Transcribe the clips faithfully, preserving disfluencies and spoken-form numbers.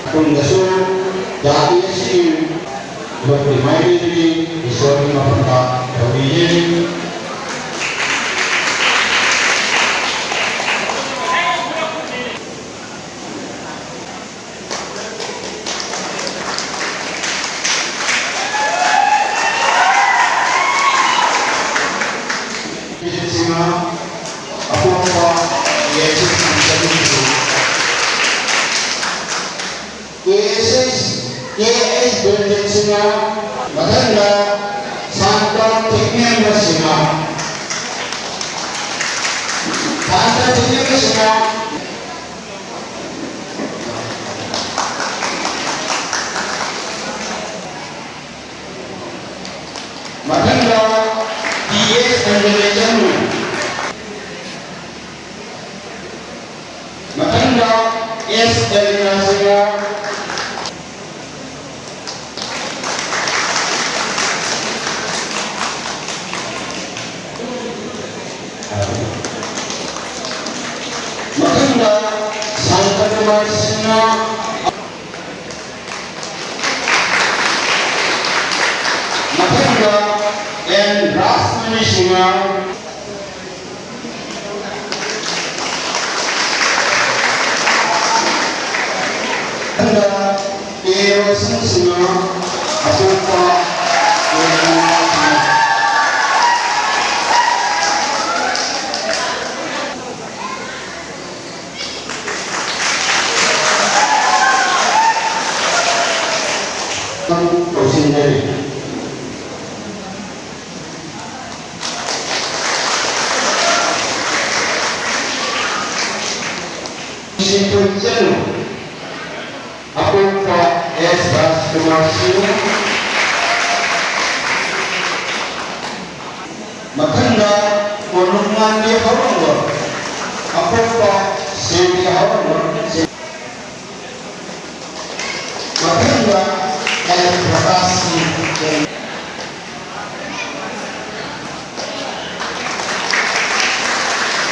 ꯃꯇꯨꯡꯗꯁꯨ ꯖꯥꯇꯤ ꯑꯁꯤꯒꯤ ꯂꯣꯠꯄꯒꯤ ꯃꯥꯏꯀꯩꯗꯒꯤ ꯏꯁꯣꯔꯒꯤ ꯃꯐꯝꯗ ꯇꯧꯕꯤꯔꯤ꯫ ꯁꯤꯡꯅ ꯑꯄꯣꯛꯄ ꯌꯦꯁꯨ ꯈ꯭ꯔꯤꯁꯇꯕꯨ ꯀꯦ ꯑꯦꯁ ꯑꯦꯁ, ꯀꯦ ꯑꯦꯁ ꯕꯦꯅꯦꯗꯤꯛꯁꯤꯡꯅ ꯃꯊꯪꯗ ꯁꯥꯟꯇ ꯊꯦꯛꯃꯦꯝꯕꯁꯤꯡꯅ, ꯁꯥꯟꯇ ꯊꯦꯛꯃꯦꯝꯕꯁꯤꯡꯅ ꯃꯊꯪꯗ ꯇꯤ ꯑꯦꯁ ꯑꯦꯟꯗ꯭ꯔꯦ ꯆꯅꯨ꯫ ꯃꯊꯪꯗ ꯑꯦꯁ ꯑꯦꯂꯤꯅꯥ ꯁꯤꯡꯍ꯫ ꯃꯊꯪꯗ ꯁꯥꯟꯇ ꯀꯨꯃꯥꯔ ꯁꯤꯡꯍ꯫ ꯃꯊꯪꯗ ꯑꯦꯟ ꯔꯥꯖꯃꯅꯤ ꯁꯤꯡꯍ꯫ ꯃꯊꯪꯗ ꯑꯦ ꯔꯣꯁꯟ ꯁꯤꯡꯍ, ꯑꯄꯣꯛꯄ ꯑꯦ ꯔꯣꯁꯟ ꯁꯤꯡꯍ꯫ ꯇꯧꯁꯤꯟꯖꯔꯤ꯫ ꯁꯤꯟꯊꯣꯏ ꯏꯆꯟ, ꯑꯄꯣꯛꯄ ꯑꯦꯁ ꯔꯥꯖꯀꯨꯃꯥꯔ ꯁꯤꯡꯍ꯫ ꯃꯊꯪꯗ ꯀꯣꯅꯨꯡꯃꯥꯟꯕꯤ ꯍꯥꯎꯔꯝꯕꯝ, ꯑꯄꯣꯛꯄ ꯁꯦꯝꯕꯤ ꯍꯥꯎꯔꯝꯕꯝ꯫ ꯃꯊꯪꯗ ꯑꯦꯜ ꯄ꯭ꯔꯀꯥꯁ ꯁꯤꯡ꯫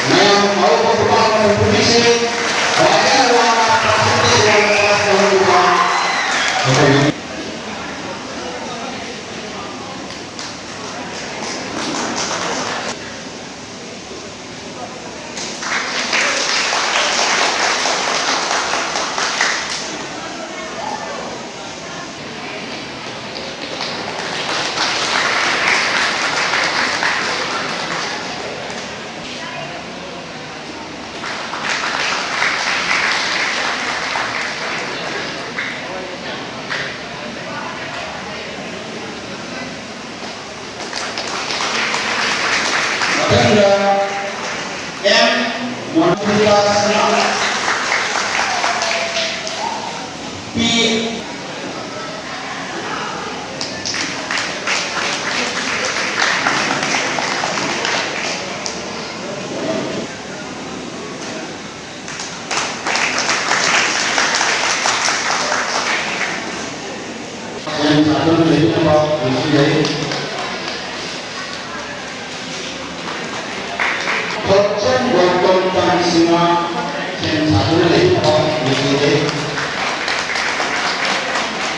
ꯃꯌꯥꯝ ꯑꯍꯧꯕ ꯈꯨꯕꯥꯛ ꯑꯃ ꯄꯨꯕꯤꯁꯤ꯫ ꯈ꯭ꯋꯥꯏꯗꯒꯤ ꯋꯥꯡꯅ percentage ꯌꯥꯝꯅ pass ꯇꯧꯍꯟꯕꯤꯕ꯫ ꯄꯤ꯫ ꯁꯦꯝ ꯁꯥꯗꯨꯅ ꯂꯩꯅꯕ ꯅꯤꯡꯁꯤꯡꯖꯔꯤ꯫ ꯊꯣꯛꯆꯣꯝ ꯒꯧꯇꯝ ꯇꯥꯟꯁꯤꯡꯅ ꯁꯦꯝ ꯁꯥꯗꯨꯅ ꯂꯩꯅꯕ ꯅꯤꯡꯁꯤꯡꯖꯔꯤ꯫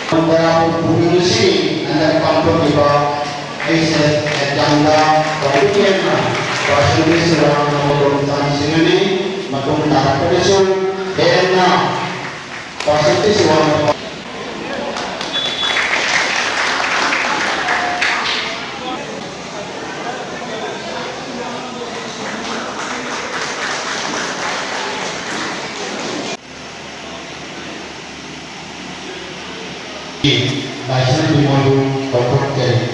ꯇꯔꯥ ꯄꯨꯝꯕꯒꯤ ꯉꯁꯤ ꯍꯟꯗꯛ ꯄꯥꯡꯊꯣꯛꯂꯤꯕ ꯑꯩꯆ ꯑꯦꯁ ꯑꯦꯛꯖꯥꯝꯗ ꯈ꯭ꯋꯥꯏꯗꯒꯤ ꯍꯦꯟꯅ ꯄꯥꯔꯁꯦꯟꯇꯦꯖ ꯋꯥꯡꯅ ꯒꯧꯇꯝ ꯇꯥꯟꯁꯤꯡꯅꯅꯤ꯫ ꯃꯇꯨꯡ ꯇꯥꯔꯛꯄꯗꯁꯨ ꯍꯦꯟꯅ ꯄꯥꯔꯁꯦꯟꯇꯦꯖ ꯋꯥꯡꯅ ꯂꯥꯏꯁ꯭ꯔꯝ ꯃꯣꯏꯕꯨ ꯀꯧꯊꯣꯛꯆꯔꯤ꯫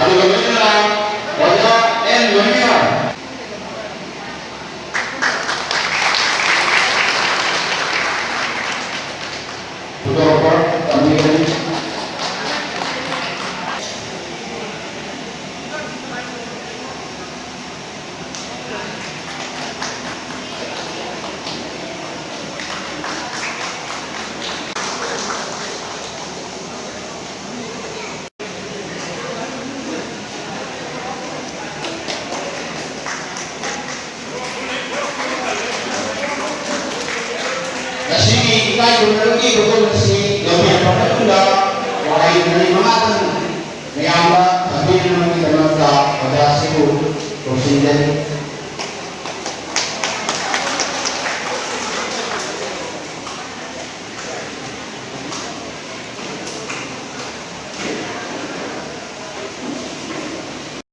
ꯑꯗꯨꯒ ꯂꯣꯏꯅꯅ ꯑꯣꯖꯥ ꯑꯦꯟ ꯃꯅꯤꯌꯥ ꯄꯨꯊꯣꯔꯛꯄ ꯇꯝꯕꯤꯒꯅꯤ꯫ ꯉꯁꯤꯒꯤ ꯏꯀꯥꯏ ꯈꯨꯝꯅꯕꯒꯤ ꯈꯨꯗꯣꯜ ꯑꯁꯤ ꯂꯧꯕꯤꯔꯕ ꯃꯇꯨꯡꯗ ꯋꯥꯍꯩ ꯃꯔꯤ ꯃꯉꯥꯇꯪ ꯃꯌꯥꯝꯗ ꯊꯝꯕꯤꯅꯕꯒꯤꯗꯃꯛꯇ ꯑꯣꯖꯥꯁꯤꯕꯨ ꯀꯧꯁꯤꯟꯖꯔꯤ꯫